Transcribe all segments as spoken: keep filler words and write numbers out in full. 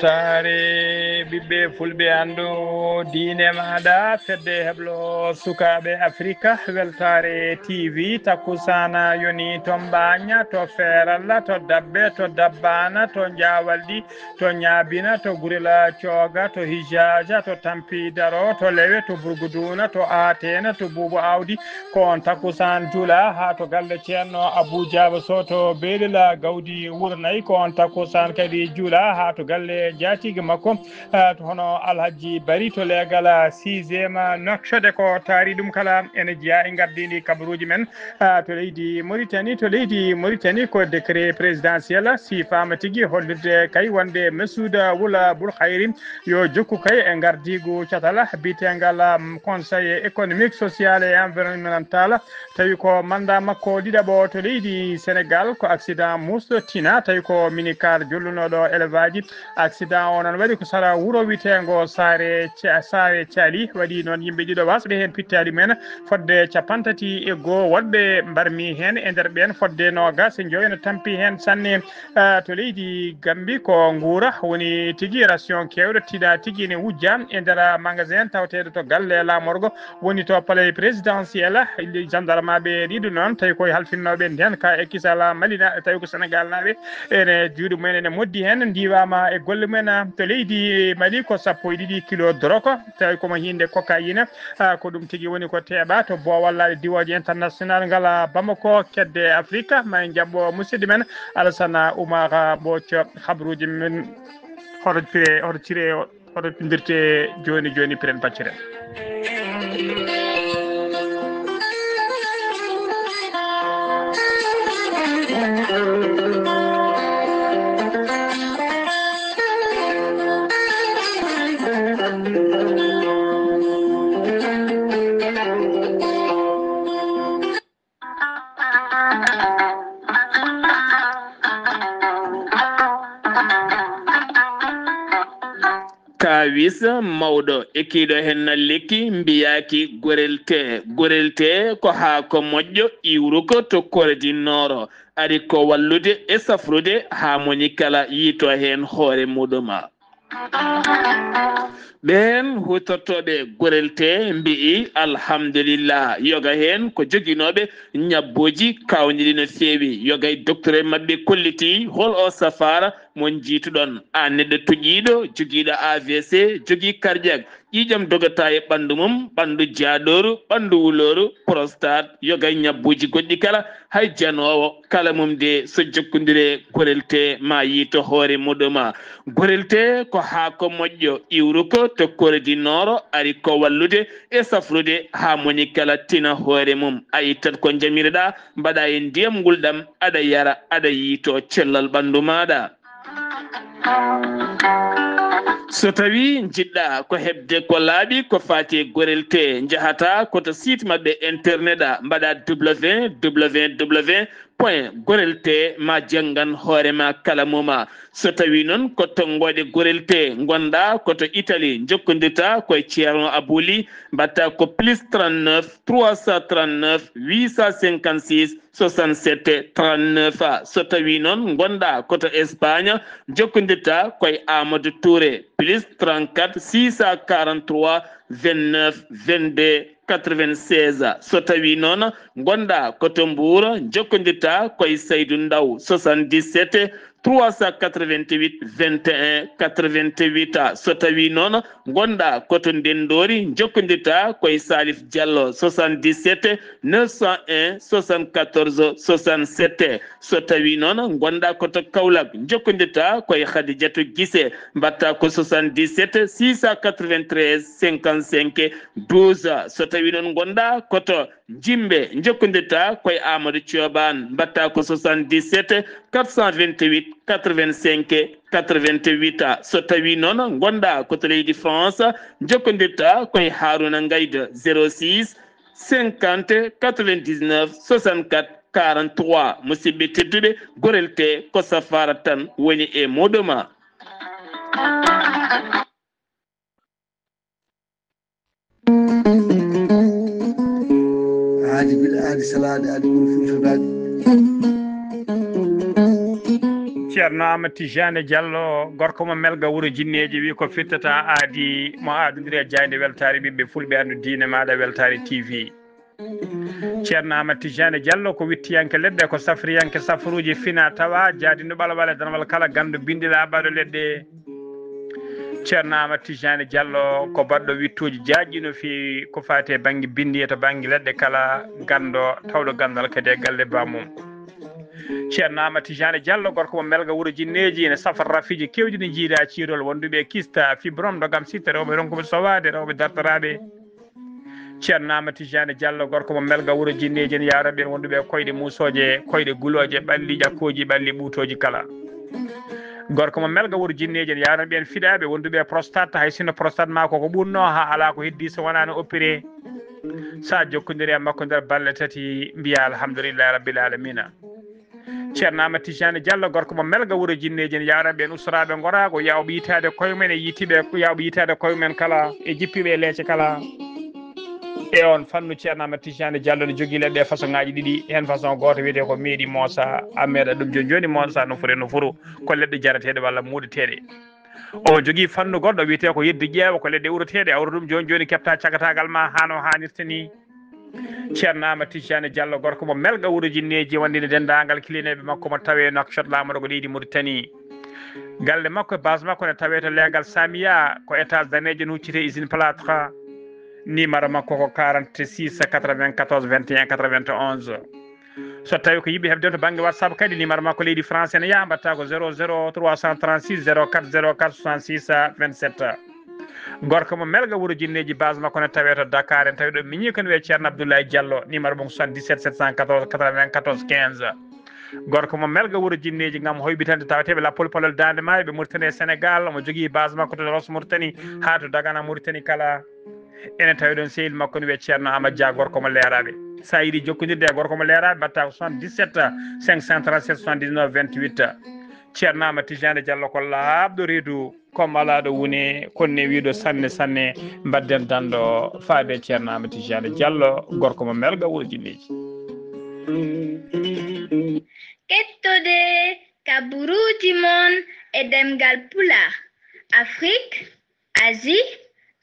Weltaare ɓiɓɓe fulɓe, anndu diine maaɗa, fedde heblo sukaaɓe Afrika. Weltaare T V, takkusaana yoni to Mbaaña, to Feeralla, to Dabbe, to Dabbaana, to Njaawalɗi, to Ñaabina, to Gurela Cooga, to Hijaaja, to Tampi Daro, to Lewe, to Burguduuna, to Aateena, to Buubu Aawdi. Ko on takkusaan juula haa to galle Ceerno Abuu Jaaba Soto Beelel Gawdi Wuro Nayi. Ko on takkusaan kadi juula haa to galle jaatigi makko, ah, to hono Alhaji Bari to leegal sixième Nouakchott. Ko taari ɗum kala ene jeyaa e ngardiindi kabaruuji men, ah, to leydi Mauritanie. To leydi Mauritanie ko décret présidentiel siifaama tigi hollirde kay wonde Massoud Wul Bul Khayri yo jokku kay e ngardiigu catal biyetengal, um, Conseil économique, social et environnemental. Tawi ko mandat makko ɗiɗaɓo to leydi Sénégal, ko accident Moustina, tawi ko minicar jollunooɗo élevage. Accident o noon waɗi ko sara wuro wiyeteengo Saare Ca-, Saare Caali. Waɗi noon yimɓe ɗiɗo wasɓe heen pittaali mumen fodde capanɗe tati e goo woɗɓe mbarmi heen. E nder ɓeen fodde noogas e joyo ene tampi heen sanne. Ah, to leydi Gambi ko nguura woni tigi, ration keewɗo tiiɗa tigi ene wujja e nder magasin tawateeɗo to galle laamorgo woni to palais présidentiel. Gendarme ɓe ɗiɗo noon tawi koye halfinnooɓe nden ka e kisal Mali naaɓe, tawi ko Sénégal naaɓe, ene juuɗe mumen ene moddi heen, ndiwaama e golle mumen. To leydi Mali ko sappo e ɗiɗi kilo doroko, tawi komo hiinde cocaïne. Ah, ko ɗum tigi woni ko teeɓa to Boowal Laaɗe Diwooje International ngal, ah, Bamako, kedde Afrika. Ma en jaɓɓo musidɗo men Alassane Oumar Mbodj, habruuji men hoto cire, hoto cire, hoto pindirte jooni jooni, piren pacciren. Kaawis mawɗo e kiiɗo heen na lekki mbiyaaki gorel tee. Gorel tee ko haako moƴƴo iwruko to Kore di Nooro. Ari ko wallude e safrude haa moni kala yiito heen hoore muɗum. Ɓeen huutortooɓe gorel tee mbi'i, alhamdulillah, yoga heen ko joginooɓe ñabbuuji kaawniiɗi no feewi. Yoga e docteur maɓɓe kollitii hol o safaara mo njiytuɗon. Aan neɗɗo tuƴiiɗo, jogiiɗo A V C, jogii cardiaque, ƴiiƴam dogata e ɓanndu mum, ɓanndu jaaɗooru, ɓanndu wulooru, prostate, yoga e ñabbuuji goɗɗi kala, hay janoowo kala mum de so jokkondire gorel tee ma yiito hoore muɗum. Gorel tee ko haako moƴƴo iwruko to Kore di Nooro, ari ko wallude e safrude haa moni kala tina hoore mum. A ittat ko njamiroɗaa, mbaɗaa e ndiyam ngulɗam, aɗa yara, aɗa yiito cellal ɓanndu maaɗa. So tawii njiɗɗaa ko heɓde ko laaɓi ko faati e gorel tee, njahataa ko to site maɓɓe internet, a mbaɗa W W W point gorel tee ma janngan hoore ma kala mum. So tawii noon ko tonngooɗe gorel tee ngonɗaa ko to Italie, njokkondirtaa ko e Ceerno Abuu Lih, mbaɗtaa ko plus trente-neuf trois cent trente-neuf huit cent cinquante-six soixante-sept trente-neuf. So tawii noon ngonɗaa ko to Espagne, njokkondirtaa ko e Amadou Touré, plus trente-quatre six cent quarante-trois vingt-neuf vingt-deux quatre-vingt-seize. So tawii noon ngonɗaa ko to Mbuur, njokkondirtaa ko e Saydu Ndaw, soixante-dix-sept trois cent quatre-vingt-huit vingt et un quatre-vingt-huit. So tawii noon ngonɗaa ko to Ndenndoori, njokkondirtaa ko e Salif Diallo, soixante-dix-sept neuf cent un soixante-quatorze soixante-sept. So tawii noon ngonɗaa ko to Kaolack, njokkondirtaa ko e Khadijatou Guissé, mbaɗtaa ko soixante-dix-sept six cent quatre-vingt-treize cinquante-cinq douze. So tawii noon ngonɗaa ko to Jimbe, njokkondirtaa ko e Amadou Thioban, mbaɗtaa ko soixante-dix-sept quatre cent vingt-huit quatre-vingt-cinq quatre-vingt-huit. So tawii noon ngonɗaa ko to leydi France, njokkondirtaa ko e Harouna Ngaïda, zéro six cinquante quatre-vingt-dix-neuf soixante-quatre quarante-trois. Musidɓe tedduɓe, gorel tee ko safaara tan woni e muɗum. Aadi bil aadi salaade aadi ɓuri firtodaade. Ceerno Amadou Tijani Diallo, gorko mo Melga wuro Jinneeji, wi ko firtata aadi mo aadondiri e jaaynde weltaare ɓiɓɓe fulɓe, anndu diine maaɗa weltaare T V. Ceerno Amadou Tijani Diallo ko wittiyanke leɗɗe, ko safriyanke safruuji fina tawa, jaadinɗo ɓalwal e danwal kala, ganndo binndi laaɓaaɗo leɗɗe. Ceerno Amadou Tijani Diallo ko baɗɗo wittuuji jaajɗi no feewi ko faati e bannge binndi e to bannge leɗɗe kala, ganndo tawɗo ganndal kadi e galle baamum. Ceerno Amadou Tijani Diallo, gorko mo Melga wuro Jinneeji, ene safra rafiiji keewɗi ɗi jiida ciirol, wonduɓe e kista, fibrome, ndogam sitta, rewɓe ronkuɓe sowaade, rewɓe dartoraaɓe. Ceerno Amadou Tijani Diallo, gorko mo Melga wuro Jinneeji, ene yaaroo ɓeen wonduɓe e koyɗe muusooje, koyɗe gulooje, ɓalli ƴakkooji, ɓalli ɓuutooji kala. Gorko mo Melga wuro Jinneeji, ene yaaroo ɓeen fiɗaaɓe wonduɓe e prostate, hay sinno prostate maa ko ko ɓurnoo haa alaa ko heddii so wonaa no opéré. So a jokkondiri e makko nder balɗe tati, mbiyaa alhamdulillahi rabbil alamina. Ceerno Amadou Tijani Diallo, gorko mo Melga wuro Jinneeji, ene yaaroo ɓeen ustoraaɓe ngoraago, yaawɓe yitaade koye mum e yitiiɓe, yaawɓe yitaade koye mum kala, e jippiiɓe e leece kala. E oon fannu, Ceerno Amadou Tijani Diallo ne jogii leɗɗe façon ŋaaji ɗiɗi, heen façon gooto wiyetee ko meeɗi moosa, a meeɗa ɗum jooni jooni moosa no foti no furu, ko leɗɗe jarateeɗe walla muuɗeteeɗe. Omo jogii fannu goɗɗo wiyetee ko yeddu ƴeewa, ko leɗɗe uroteeɗe, a ura ɗum jooni jooni keɓta cagataagal ma haa no haanirta ni. Ceerno Amadou Tijani Diallo, gorko mo Melga wuro Jinneeji, wonde e denndaangal kilineeɓe makko mo tawee Nouakchott, laamorgo leydi Mauritanie. Galle makko e base makko ne tawee to leegal Samia, ko étage daneejo no huccitee usine plâtre. Numéro makko ko quarante-six quatre-vingt-quatorze vingt et un quatre-vingt-onze. So tawii ko yiɗɓe heɓde to bannge WhatsApp kadi, numéro makko leydi France ene yaha, mbaɗta ko zéro zéro trois cent trente-six zéro quatre zéro quatre soixante-six vingt-sept. Gorko mo Melga wuro Jinneeji, base makko ne tawee to Dakar, en tawi ɗo miñi ko ne wiyee Ceerno Abdoulaye Diallo, numéro mum soixante-dix-sept sept cent quatorze quatre-vingt-quatorze quinze. Gorko mo Melga wuro Jinneeji, ngam hoyɓitande tawateeɓe lappol palol Daande Maayo ɓe Mauritanie e Sénégal, omo jogii base makko to Rosso Mauritanie haa to Dagana Mauritanie kala. Ene tawi ɗoon sehil makko ne wiyee Ceerno Amadou Dia, gorko mo Leeraaɓe. So a yiɗi jokkondirde e gorko mo Leeraaɓe, mbaɗta ko soixante-dix-sept cinq cent trente-sept soixante-dix-neuf vingt-huit. Ceerno Amadou Tijani Diallo ko laaɓɗo reedu, ko malaaɗo wune, ko newiiɗo sanne sanne. Mbaɗden danndo faade Ceerno Amadou Tijani Diallo, gorko mo Melga wuro Jinneeji. Kettode kaburuuji mon e ɗemngal Pulaar, Afrique, Asie,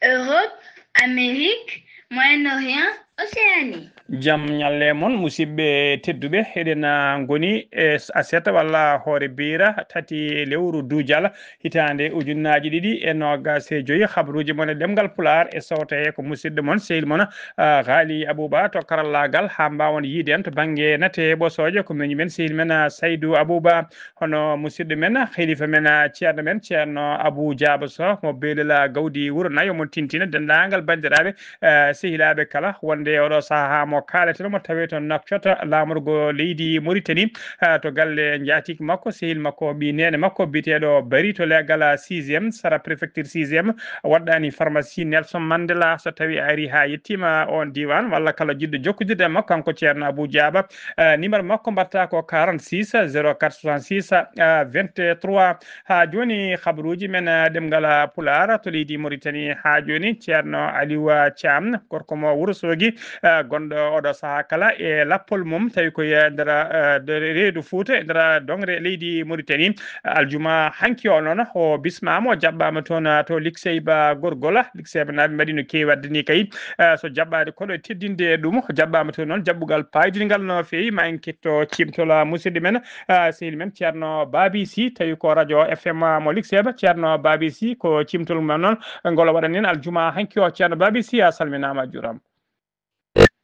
Europe, Amérique, Moyen-Orient, Océanie. Jam ñalle mon, musidɓe tedduɓe. Eɗen, ah, ngoni e s-, aset walla hoore biira tati lewru duujal hitaande ujunnaaji ɗiɗi e noogas e joyi. Habruuji mon e ɗemngal Pulaar e sowtoye ko musidɗo mon, sehil mon, ah, Ghali Abouba to karallaagal, haa mbaawon yiide en to bannge nate ɓosooje. Ko miñi men, sehil men, ah, Saydou Abouba. Hono musidɗo men, khalifa men, ceerno men, ceerno Abou Diaba Sow, mo Beelel Gawdi Wuro Nayo, mo tintina denndaangal banndiraaɓe, eh, sehilaaɓe kala, wonde e oɗo sahaa mo kaaleten mo tawee to Nouakchott, laamorgo leydi Mauritanie, eh, to galle njaatigi makko, sehil makko, ɓii neene makko, biyeteeɗo Bari to leegal sixième, sara préfecture sixième, waɗɗaani pharmacie Nelson Mandela. So tawii a arii haa yettiima oon diiwaan, walla kala jiɗɗo jokkondirde e makko, kanko ceerno Abou Diaba, Eh, numéro makko mbaɗta ko quarante-six zéro quatre soixante-six, eh, vingt-trois. Haa jooni, habruuji men, eh, ɗemngal, eh, Pulaar to leydi Mauritanie. Haa jooni, ceerno Aliou, eh, Thiam, gorko mo Wuro Soogi, eh, gonɗo oɗo sahaa kala e lappol mum, tawi ko e nder, eh, nder reedu Fuuta, e nder doŋre leydi Mauritanie. Aljuma hanki o noon, o bismaama, o jaɓɓaama toon, eh, to Likseyba Gorgol. Likseyba naaɓe mbaɗi no keewi waɗde ni kay. Eh, so jaɓɓaade koɗo teddinde ɗum, jaɓɓaama toon noon jaɓɓugal paydingal no feewi. Ma en ketto ciimtol, ah, musidɗo men, ah, sehil men ceerno Babi Sy, tawi ko radio F M, ah, mo Likseyba. Ceerno Babi Sy, ko ciimtol mum noon ngol waɗanen aljuma hanki o. Ceerno Babi Sy, a salminaama, a juuraama.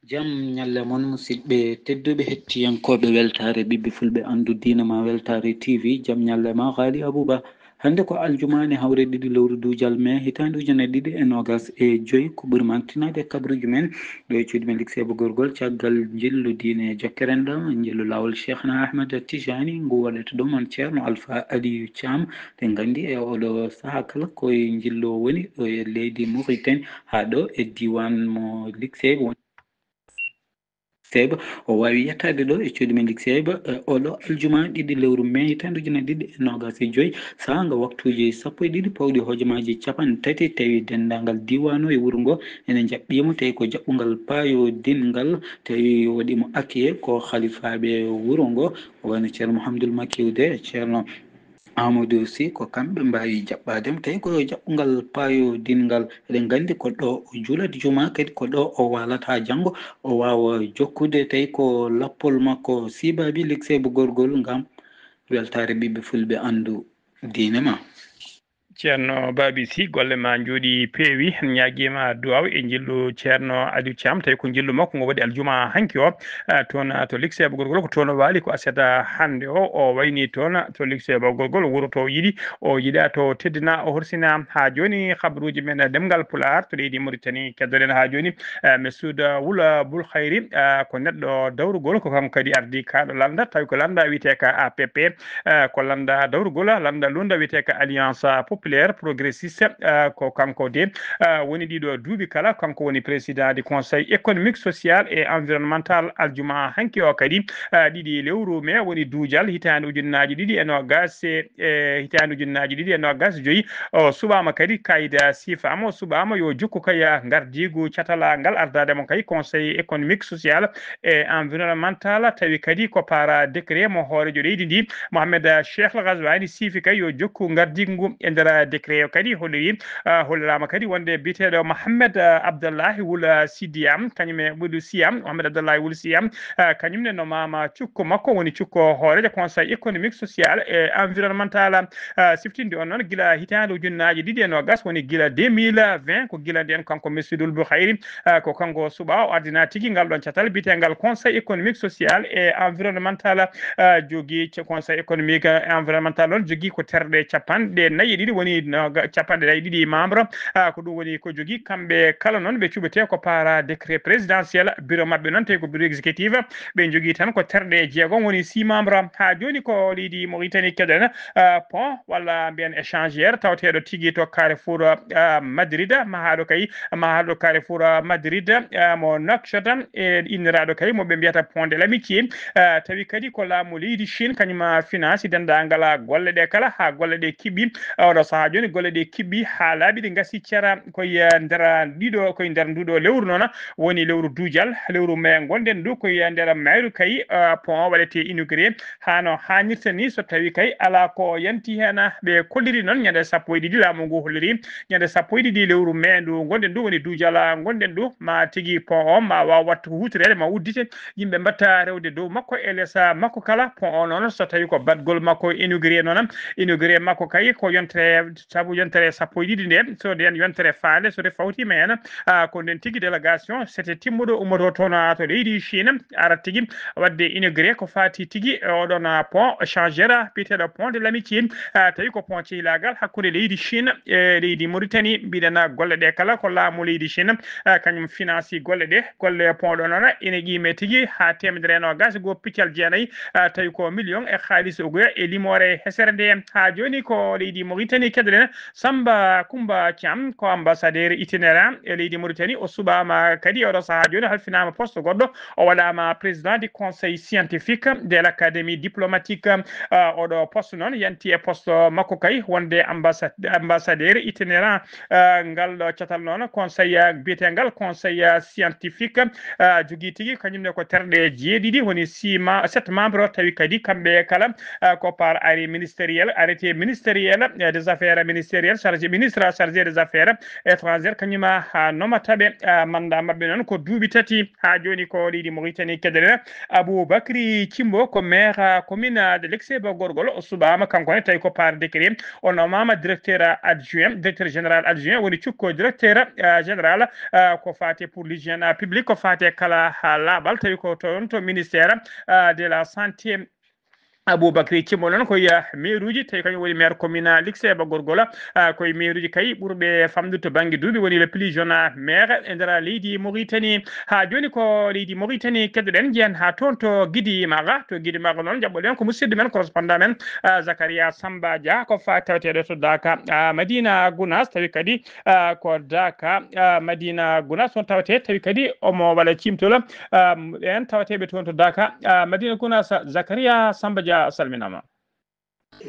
Jam ñalle mon, musidɓe tedduɓe, hettiyankooɓe weltaare ɓiɓɓe fulɓe, anndu diina ma weltaare T V. Jam ñalle ma, Ghali Abouba. Hannde ko aljumaane, hawre ɗiɗi lewru duujal mee, hitaande ujunere ɗiɗi e noogas e joy. Ko ɓuri mantinaade e kabruuji men ɗo e cuuɗi men Likseyba Gorgol, caggal njillu diine e jokkere enɗam, njillu laawol Cheikhna Ahmad Tijani, ngu waɗata ɗum on ceerno Alpha Aliou Thiam. Ɗen nganndi e oɗo sahaa kala ko e njillu o woni ɗo e leydi Mauritanie, haa ɗo e diiwaan mo Likseyba woni. Likseyba, o waawi yettaade ɗo e cuuɗi men Likseyba, eh, oɗo aljuma ɗiɗi lewru mee hitaande ujunere ɗiɗi e noogas e joy, saanga waktuuji sappo e ɗiɗi pawɗi hojomaaji capanɗe tati, tawi denndaangal diiwaan o e wuro ngo ene njaɓɓii mo, tawi ko jaɓɓungal paayodingal, tawi waɗi mo akiye ko halifaaɓe wuro ngo, wano ceerno Mouhamadoul Macky Oudé, ceerno Amadou Sy, ko kamɓe mbaawi jaɓɓaade mo. Tawi ko jaɓɓungal paayodinngal, eɗen nganndi ko ɗo o juulata juma, kadi ko ɗo o waalata haa janngo, o waawa jokkude. Tawi ko lappol makko siibaabi, Likseebo Gorgol, ngam weltaare ɓiɓɓe fulɓe anndu diine ma. Ceerno Babi Sy, golle ma njooɗi peewi, en ñaagiima duwaaw e njillu Ceerno Aliou Thiam, tawi ko njillu makko ngo waɗi aljuma hanki o, eh, toon, eh, to Likseebo Gorgol, ko toon o waali ko aset, eh, hannde o, o wayni toon to Likseebo Gorgol, wuro to yiɗi, o yiɗa to teddina, o horsina. Haa jooni, habaruuji men ɗemngal Pulaar to leydi Mauritanie, keddoɗen haa jooni, eh, Messoud Wul Bul Khayri, eh, ko neɗɗo dawrugol, ko kanko kadi ardi kaaɗo lannda, tawi ko lannda wiyetee ka A P P, eh, ko lannda dawrugol, lannda lunda wiyetee ka Alliance Populaire Progressiste, eh, ko kanko de, eh, woni ɗiɗo duuɓi kala, kanko woni président du Conseil économique, social et environnemental. Aljuma hanki o kadi, eh, ɗiɗi lewru mai woni duujal hitaande ujunnaaji ɗiɗi e noogas e, e hitaande ujunnaaji ɗiɗi e noogas joyi. O suɓaama kadi kayda sifaama, o suɓaama yo jokku kay ngardiigu catalaagal ardaade mo kay Conseil économique, social et environnemental, tawi kadi ko par décret mo hooreejo leydi ndi, Mohamed Cheikh Al Ghazouani, siifi kay yo jokku ngardiigu ngu e nder décret o kadi holliri, ah, holliraama kadi wonde biyeteeɗo Mohamed, ah, Abdallahi Wul, ah, Sidiya, kañum e Wul Siyam, Mohamed Abdallahi Wul Siyam, ah, kañum ne nomaama cukko makko, woni cukko hooreejo Conseil économique, social et environnemental. Ah, siftinde on noon, gila hitaande ujunnaaji ɗiɗi e noogas, woni gila deux mille vingt, ko gila ndeen kanko Messoud Wul Bul Khayri, ah, ko kanko suɓaa, o ardina tigi ngal ɗon catal biyeteengal Conseil économique, social et environnemental, ah, jogii ce-, Conseil économique et environnemental on jogii ko terɗe capanɗe nayi e ɗiɗi, woni no ga-, capanɗe nayi e ɗiɗi membre, ah, ko ɗum woni ko jogii kamɓe kala noon ɓe cuɓetee ko par décret présidentiel. Bureau maɓɓe noon tawi ko bureau exécutif, ɓe jogii tan ko terɗe jeegom, woni six membre. Haa jooni ko leydi Mauritanie keɗen, ah, pont walla mbiyen échangeur tawateeɗo tigi to Carrefour, ah, Madrid, mahaaɗo kay, mahaaɗo Carrefour, ah, Madrid, ah, mo Nouakchott, e inniraaɗo kay mo ɓe mbiyata Pont de l'Amitié, ah, tawi kadi ko laamu leydi Chine kañum, ah, finance denndaangal, ah, golle ɗe kala haa golle ɗe kiɓɓi. Ah, oɗo sahaa jooni golle ɗe kiɓɓi haa laaɓi, ɗe ngasi cara ko e nder, ah, ɗiɗo, ko e nder nduɗo lewru noon, woni lewru duujal, lewru mai ngonɗen ndu ko e nder mayru kay, ah, pont o waɗete inauguré. Haa no haanirta ni, so tawi kay alaa ko yanti heen, ɓe kolliri noon ñande sappo e ɗiɗi laamu ngu holliri, ñande sappo e ɗiɗi lewru mai ndu ngonɗen ndu, woni duujal ngonɗen ndu, ma tigi pont o ma waaw wattu ko huutoreede, ma uddite, yimɓe mbatta rewde dow makko e les makko kala. Pont o noon, so tawi ko baɗgol makko inauguré noon, inauguré makko kay ko yontere, sabu yontere sappo e ɗiɗi nde, so ndeen yontere faande, so nde fawtiima heen, ah, ko ndeen tigi délégation, c'était timmuɗo ummoto toon, ah, to leydi Chine, ara tigi waɗde inauguré ko faati tigi e oɗon, ah, pont échangeur, biyeteeɗo Pont de l'Amitié, ah, tawi ko pont cehilaagal hakkunde leydi Chine e leydi Mauritanie. Mbiɗen, ah, golle ɗe kala ko laamu leydi Chine, ah, kañum finance golle ɗe. Golle pont ɗo noon ene qiime tigi haa teemedere e noogas e goo piccal jeenayi, ah, tawi ko million e haalis ogoya e limoore hesere nde. Haa jooni ko leydi Mauritanie keɗoɗen. Samba Kumba Thiam ko ambassadeur itinérant e leydi Mauritanie. O suɓaama kadi e oɗo sahaa jooni, halfinaama poste goɗɗo. O waɗaama président du conseil scientifique de l'académie diplomatique. Ah, oɗo poste noon yanti e poste makko kay wonde ambassa-, ambassadeur itinérant. Ah, ngal ɗo catal noon conseil, ah, biyeteengal conseil, ah, scientifique, ah, jogii tigi kañum ne ko terɗe jeeɗiɗi, woni six ma-, sept membre, tawi kadi kamɓe kala, ah, ko par arrêté ministériel, arrêté ministériel, eh, des affaires ministérielles, chargé, ministre chargé des affaires étrangères, kañum, ah, nomata ɓe, ah, mandat maɓɓe noon ko duuɓi tati. Haa jooni ko leydi Mauritanie keɗoɗen. Aboubacry Thimbo ko maire, ah, commune, ah, de Lexebo Gorgol, o suɓaama kanko ne, tawi ko par décret. O nomaama directeur adjoint, directeur général adjoint, woni cukko directeur, ah, général, ah, ko faate pour l'hygiène, ah, publique, ko faate kala, ah, laaɓal, tawi ko toon to ministère, ah, de la santé. Aboubacry Thimbo noon ko e mairuuji, tawi kañum woni maire commune Lexebo Gorgol, ah, ko e mairuuji kay ɓurɓe famɗude to bannge duuɓi, woni le plus jeune maire e nder leydi Mauritanie. Haa jooni ko leydi Mauritanie keɗoɗen, njeyen haa toon to Gidi Maga. To Gidi Maga noon, jaɓɓoɗen ko musidɗo men, correspondant men, ah, Zakaria Samba Dia, ko fa-, taweteeɗo to Daka, ah, Madina Gounass, tawi kadi, ah, ko Daka, ah, Madina Gounass toon tawetee, tawi kadi omo waɗa ciimtol, ah, ɓeen taweteeɓe toon to Daka, ah, Madina Gounass. Zakaria Samba Dia, a salminaama.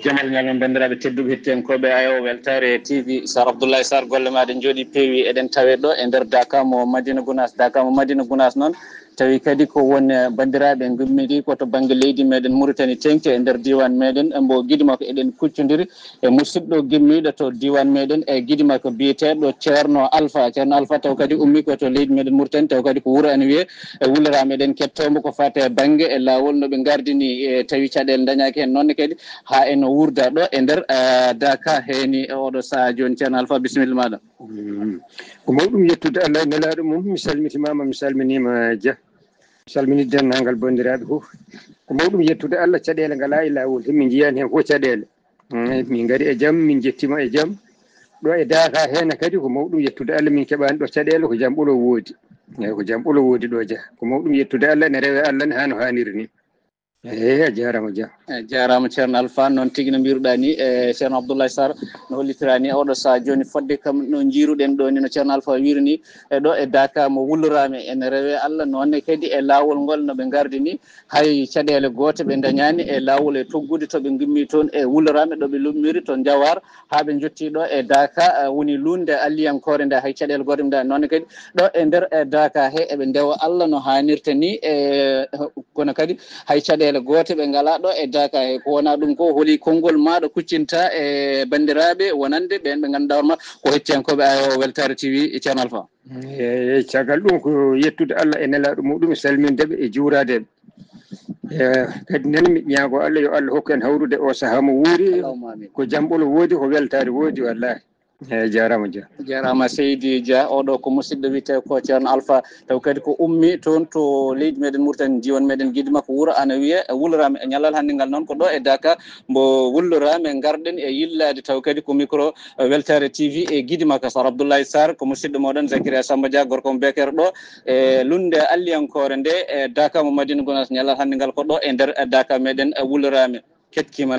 Jamal ñamen, banndiraaɓe tedduɓe, hettiyankooɓe Ayo Weltaare T V. Sar Abdoulaye Sarr, golle maaɗe njooɗi peewi, eɗen tawe ɗo e nder Daka mo Madina Gounass. Daka mo Madina Gounass noon, Tawi kadi ko won, eh, banndiraaɓe ngummidi ko to bannge leydi meɗen Mauritanie teŋti e nder diiwaan meɗen, eh, mbo Gidimako eɗen kuccondiri e musidɗo gimmiiɗo to diiwaan meɗen e Gidimako biyeteeɗo Ceerno Alpha. Ceerno Alpha taw kadi ummi ko to leydi meɗen Mauritanie, taw kadi ko wuro ene wiyee, eh, Wulora. Meɗen kettoo mbo ko faati e bannge e laawol no ɓe ngardini, eh, tawi caɗeele dañaaki heen. Noon ne kadi haa eno wuurda ɗo e nder, eh, Daka heeni e oɗo sahaa jooni. Ceerno Alpha, bisimilla maaɗa. Mm. Ko mawɗum yettude Allah e nelaaɗo mum. Mi salmitimaama, mi salminiima, Jah. Mi salmini denndaangal banndiraaɓe fof. Ko mawɗum yettude Allah, caɗeele ngalaa e laawol, min njiyaani heen fof caɗeele. Mm, min ngari e jam, min njettiima e jam. Ɗo e Daka heen kadi ko mawɗum yettude Allah, min keɓaani ɗo caɗeele, ko jam ɓolo woodi. Eeyi, ko jam ɓolo woodi ɗo, Jah. Ko mawɗum yettude Allah, ene rewee Allah ne haa no haaniri ni. Eeyi, a jaaraama, Jah. A jaaraama, Ceerno Alpha. Noon tigi no mbiruɗaa ni, e Ceerno Abdoulaye Sarr no hollitiraa ni oɗo sahaa jooni, fodde kam no njiiruɗen ɗo ni, no Ceerno Alpha wiiri ni, e ɗo e Daka mo Wulloraame, ene rewee Allah. Noon ne kadi e laawol ngol no ɓe ngardi ni, hay caɗeele goote ɓe ndañaani e laawol e tuggude to ɓe ngimmi toon e Wulloraame, ɗo ɓe lummiri to Njawar, haa ɓe njottii ɗo e Daka, eh, woni luulnde alliyankoore nde, hay caɗeele goote ɓe ndañaani. Noon ne kadi ɗo e nder, eh, Daka he eɓe ndewa Allah no haanirta ni, e kono kadi hay caɗeele goote ɓe ngalaa ɗo e Daka he. Ko wonaa ɗum ko, holi konngol maaɗa kuccinta e banndiraaɓe wonande ɓeen ɓe ngannduɗaa hoore ma ko hettiyankooɓe Ayo Weltaare T V, Ceerno Alpha? Eeyi, caggal ɗum ko yettude Allah e nelaaɗo muɗum, e salminde ɓe e juuraade ɓe. E kadi nen mi ñaago Allah yo Allah hokku en hawrude o sahaa mo wuuri. Allahumma amin. Ko jam ɓolo woodi, ko weltaare woodi, wallahi. Eeyi, jaaraama, Jah. Jaaraama seydi Jah. Oɗo ko musidɗo wiyetee ko Ceerno Alpha, taw kadi ko ummi toon to leydi meɗen Mauritanie, diiwaan meɗen Gidimako, wuro ene wiyee Wulloraame. E ñallal hannde ngal noon ko ɗo e Daka mbo Wulloraame ngarɗen e yillaade, taw kadi ko micro, eh, Weltaare T V e Gidimako. Sar Abdoulaye Sarr ko musidɗo mooɗon, Zakaria Samba Dia, gorko mo Beker ɗo e luulnde alliyankoore nde e Daka mo Madina Gounass. Ñallal hannde ngal ko ɗo e nder, eh, Daka meɗen, eh, Wulloraame. Kettiima.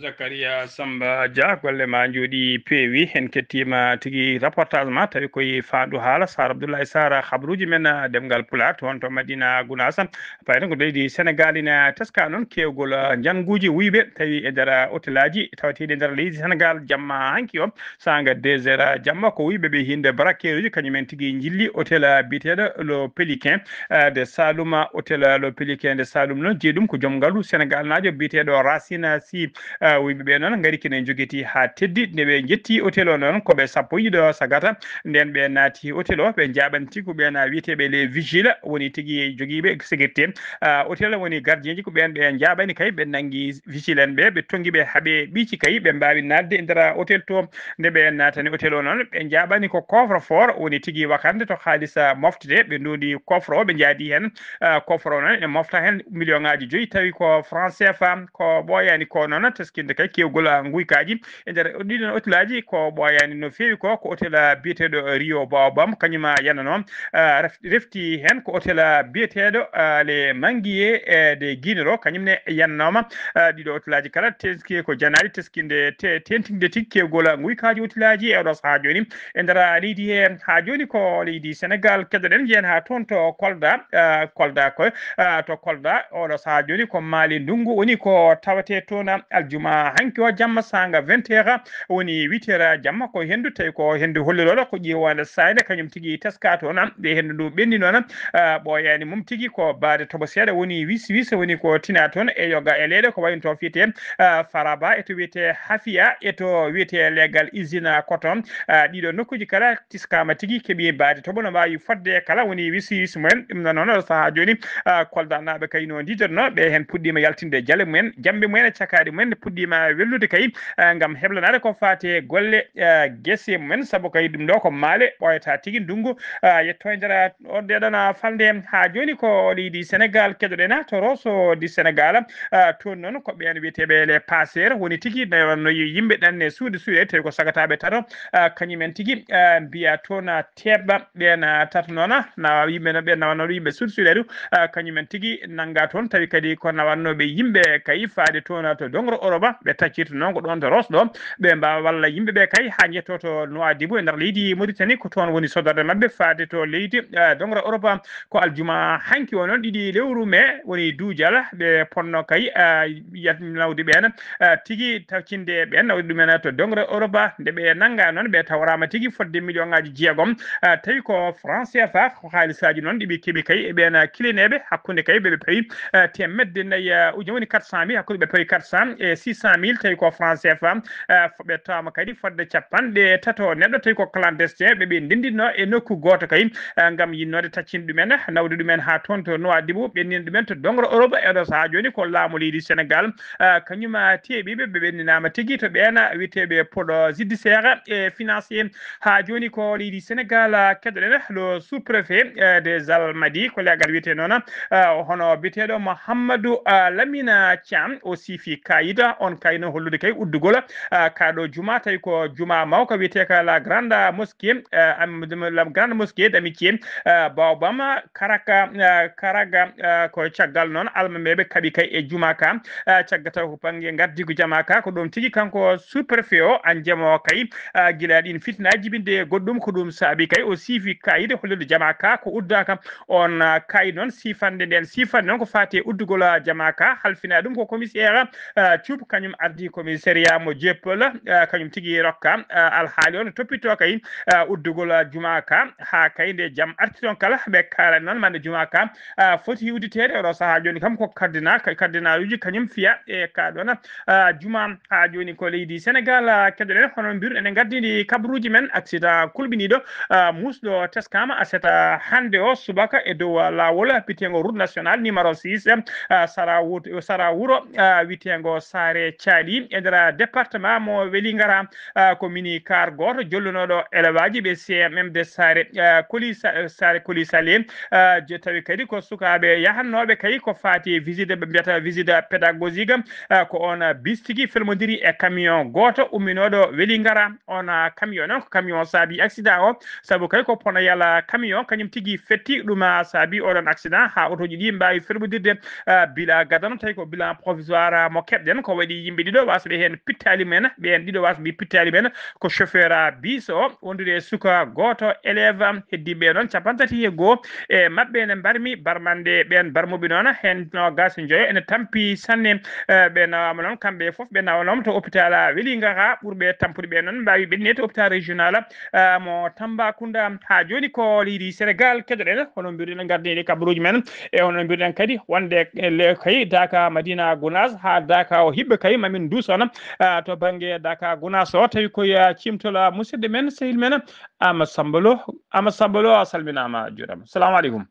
Zakaria Samba Dia, golle ma njooɗi peewi. En kettiima tigi reportage ma, tawi koye faandu haala. Sar Abdoulaye Sarr, habruuji men, ah, ɗemngal Pulaar, toon to Madina Gounass. Payre ko leydi Senegal ina teska noon keewgol, ah, njannguuji wuyɓe, tawi e nder, ah, hotelaaji tawateeɗi e nder leydi Senegal, jamma hanki o, saanga deux heures jamma, ko wuyɓe ɓe hinde braqueuruji, kañum en tigi njilli hôtel, ah, biyeteeɗo Le Pelican, ah, de Saloum. Hôtel, ah, Le Pelican de Saloum noon, jeyi ɗum ko joom ngalu Senegal naajo biyeteeɗo Racine Sy. Ah, wuyɓe ɓe noon ngari kene jogiti haa teddi. Nde ɓe njetti hôtel o noon, ko ɓe sappo e ɗiɗo sagata. Nden ɓe naati hôtel o, ɓe njaaɓani tigi ko ɓeen wiyeteeɓe les vigiles, woni tigi jogiiɓe sécurité. Ah, hôtel woni gardien ji, ko ɓeen ɓe njaaɓani kay, ɓe nanngi vigile en ɓe, ɓe tonngi ɓe haa ɓe ɓiici kay, ɓe mbaawi naatde e nder hôtel to. Nde ɓe naatani hôtel o noon, ɓe njaaɓani ko coffre-fort, woni tigi wakande to haalis, ah, moftete. Ɓe ndondi coffre o, ɓe njaadi heen, ah, coffre o noon ene mofta heen million ŋaaji joyi, tawi ko franc C F A, ko ɓooyaani ko noon teskinde kay keewgol, ah, nguykaaji e nder ɗiɗon hôtelaaji, ko ɓooyaani no feewi ko, ko hôtel, ah, biyeteeɗo Rio Baobam, kañum, ah, yananoo, ah, ref-, refti heen ko hôtel, ah, biyeteeɗo, ah, Les Manguiers, eh, de Guinero, kañum ne yannooma. Ah, ɗiɗo hôtelaaji kala teski ko janaaɗi teskinde te-, teentinde tigi keewgol, ah, nguykaaji hôtelaaji e oɗo sahaa jooni e nder leydi he. Haa jooni ko leydi Senegal keɗoɗen, njeyen haa toon to Kolda, ah, Kolda ko, ah, to Kolda, oɗo sahaa jooni ko maale ndunngu woni ko tawetee toon, aljuma hanki o jamma saanga vingt heures woni huit heures jamma, ko henndu, tawi ko henndu hollirooɗo ko ƴiiwaande saayde, kañum tigi teska toon. Nde henndu ndu ɓenni noon, ah, ɓooyaani mum tigi ko baade toɓo seeɗa woni wis wis woni ko tina toon e yoga e leyɗe ko wayi to fiyetee, ah, Faraba, e to wiyetee Hafia, e to wiyetee leegal usine coton. Ah, ɗiɗo nokkuuji kala tiskaama tigi, keɓi baade toɓo no waawi fodde kala woni wis wis mumen. Ɗum noon, oɗo sahaa jooni, ah, Koldanaaɓe kay no ndiidotonoo, ɓe heen puɗɗiima yaltinde jale mumen, jamɓe mumen e cakaaɗi mumen ne puɗɗiima wellude kay, ah, ngam heblanaade ko faati e golle, ah, gese mumen, sabu kay ɗum ɗo ko maale ɓooyata tigi ndunngu, ah, yetto e nder, ah, o ndeɗon, ah, falnde. Haa jooni ko leydi Senegal keɗoɗen, ah, to Rosso di Senegal, ah, toon noon ko ɓeen wiyeteeɓe les passeurs woni tigi nawanno yimɓe ɗanne suuɗe suuɗe, tawi ko sagataaɓe tato, ah, kañum en tigi, ah, mbiya toon, ah, teeɓɓa. Ɓeen, ah, tato noon, ah, na yimɓe no, ɓeen nawannooɓe yimɓe suuɗe suuɗe ɗum, ah, kañum en tigi nannga toon, tawi kadi ko nawannooɓe yimɓe kay faade toon, ah, to Dongro Oroba ɓe taccirta noon ko ɗoon to Roos ɗo, ɓe mbaawa walla yimɓe ɓe kay haa njetto to Nouadhibou e nder leydi Mauritanie, ko toon woni sodorde maɓɓe faade to leydi, eh, doŋre Oroba. Ko aljuma hanki o noon, ɗiɗi lewru mee, woni duujal, ɓe ponno kay, eh, yat-, nawde ɓeen, eh, tigi taccinde ɓeen, nawde ɗumen to doŋre Oroba. Nde ɓe nannga noon, ɓe tawraama tigi fodde million ŋaaji jeegom, eh, tawi ko franc C F A, ko haalisaaji noon ɗi ɓe keɓi kay e ɓeen kilineeɓe, hakkunde kay ɓe ɓe pawi, eh, teemedde nayi, eh, ujunere woni quatre cent mille, hakkunde ɓe pawi quatre cent e six cent mille, tawi ko franc C F A, eh, fo-, ɓe tawama kadi fodde capanɗe tato neɗɗo, tawi ko clandestin, ɓe ɓe ndendinno e nokku gooto kay, eh, ngam yinnoode taccinde ɗumen, nawde ɗumen haa toon to Nouadhibou, ɓennina ɗumen to doŋre Oroba. E ɗo sahaa jooni ko laamu leydi Senegaal, eh, kañum, eh, teeɓiiɓe, ɓe ɓenninaama tigi to ɓeen wiyeteeɓe pôle judiciaire et financier. Haa jooni ko leydi Senegaal, ah, keɗoɗen le sous-préfet, eh, des Almadies, ko leegal wiyetee noon, ah, hono biyeteeɗo Mouhamadou, ah, Lamine Thiam, o siifi kayit, on kayit noon hollude kay uddugol, ah, kaa ɗo juma, tawi ko juma mawka wiyeteeka la grande mosquée, eh, am-, la grande mosquée d'amitié, eh, Baobam, Karaka, eh, Karaga, eh, ko caggal noon almameeɓe kaɓi kay e juma ka, eh, caggal taw ko bannge ngardiigu jama ka, ko ɗum tigi kanko sous-préfet o, an jemo kay, eh, gila ɗin fitinaaji jibinde e goɗɗum, ko ɗum saabi kay o siifi kayit hollirde jama ka ko uddaka. On, eh, kayit noon, siifande nden, siifande noon ko faati e uddugol, eh, jama ka, halfina ɗum ko commissaire, eh, Thioub, kañum ardi commissariat mo Dieuppeul, eh, kañum tigi rokka, eh, alhaali on toppito kay, eh, uddugol, eh, juma ka, haa kay nde jam arti toon kala, ɓe kaalani noon mande juma ka, ah, foti udditeede. Oɗo sahaa jooni kam ko kardinal, ka-, kardinaluuji kañum fiya e ka ɗoon, ah, juma. Haa jooni ko leydi Senegaal, ah, keɗoɗen hono mbiruɗen e ngardiindi kabaruuji men, accident kulɓiniiɗo, ah, muusɗo teskaama aset, ah, hannde o subaka e dow, ah, laawol biyeteengo route nationale numéro six, ah, sara wut-, sara wuro, ah, wiyeteengo Saare Caali e nder département mo Welingara. Ah, ko mini car gooto jollunooɗo elewaaji ɓe C M M de Saare, ah, Koli Sa-, Saare Koli Sale, ah, je tawi kadi ko sukaaɓe yahannooɓe kay ko faati e visite ɓe mbiyata visite pédagogique, ah, ko on, ah, bis tigi felmondiri e camion gooto umminooɗo Welingara. On, ah, camion noon ko camion saabi accident o, sabu kay ko ponoyal camion kañum tigi fetti ɗum, ah, saabi oɗon accident haa otooji ɗi mbaawi felmondirde, ah, bilan gadano, tawi ko bilan provisoire mo keɓɗen, ko waɗi yimɓe ɗiɗo wasɓe heen pittaali men, ɓeen ɗiɗo wasɓe pittaali men ko chauffeur, ah, bis o wondude e suka gooto élève, heddiiɓe noon cappanɗe tati e goo e maɓɓe ene mbarmi barmande ɓeen barmuɓe noon, heen noogaas e njoyo ene tampi sanne, eh, ɓe nawaama noon kamɓe fof ɓe nawanooma to hôpital Welingara, ɓurɓe tampude ɓe noon mbaawi ɓenni to hôpital régional, eh, mo Tambacounda. Haa jooni ko leydi Senegaal keɗoɗen, hono mbiruɗen gardiniiɗe kabaruuji men, e hono mbiruɗen kadi wonde, eh, le-, kay Daka Madina Gounass haa Daka o hiɓɓe kay mamin duusona, ah, to bannge Daka Gounass o, tawi koye, ah, cimtol, ah, musidɗo men, sehil men, Ama Samba Lo. Ama Samba Lo, a salminaama, a juuraama. Salamu aleykum.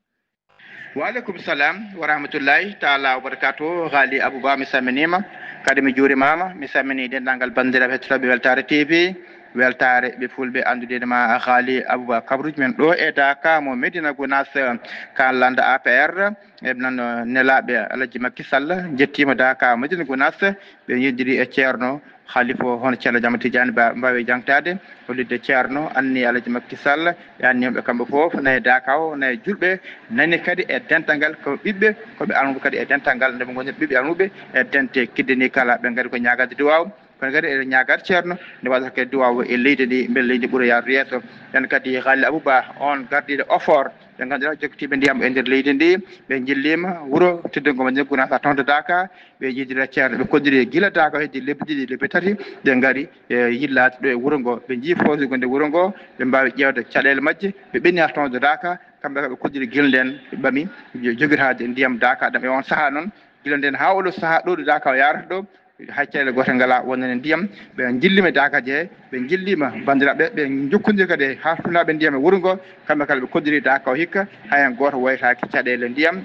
Wa aleykum salam wa rahmatullahi taala wa barakatuh. Ghali Abouba, mi salminiima, kadi mi juurimaama. Mi salmini denndaangal banndiraaɓe hettotooɓe Weltaare T V, Weltaare ɓe fulɓe anndude ma Ghali Abouba. Kabruuji men ɗo e Daka mo Medina Gounass, ka lannda A P R, e nan nelaaɓe Alhaji Macky Sall, njettiima Daka Medina Gounass, ɓe njejjiri e Ceerno Khalifa o, hono Ceerno Jaama Tidiane Ba, mbaawi jangtaade, hollitde Ceerno anni Alhaji Macky Sall, e anni yimɓe kamɓe fof, nayi Daka o, nayi julɓe, nani kadi e dental ngal, ko ɓiɓɓe, ko ɓe almuɓe kadi e dental ngal, nde ɓe ngoni ɓiɓɓe almuɓe, e dente kiddini kala, ɓe ngari ko ñaagade duwaaw, kono kadi eɗen ñaagade Ceerno, nde waɗata kadi duwaaw e leydi ndi, mbele leydi ɓura yaarude yeeso. Ɓen kadi Ghali Abouba, on gardiiɗo OFOR, ɓe ngannduɗaa jokkitiiɓe ndiyam e nder leydi ndi, ɓe njilliima wuro teddungo mo Gounass haa toon to Daka, ɓe njiidira Ceerno, ɓe koddiri gila Daka heddi lebbi ɗiɗi, lebbi tati, ɓe ngari, e, yillaade ɗo e wuro ngo. Ɓe njii foosi gonde wuro ngo, ɓe mbaawi ƴeewde caɗeele majje, ɓe ɓenni haa toon to Daka, kamɓe kala ɓe koddiri gila nden, ɓe ɓami, jo-, jogiraade ndiyam Daka ɗam. E on sahaa noon, gila nden haa oɗo sahaa ɗo ɗo Daka o yaarata ɗo, hay caɗeele goote ngalaa wonande ndiyam. Ɓe njilliima e Daka he, ɓe njilliima banndiraaɓe, ɓe njokkondiri kadi e haafinaaɓe ndiyam e wuro ngo, kamɓe kala ɓe koddiri Daka o hikka, hay heen gooto woytaaki caɗeele ndiyam.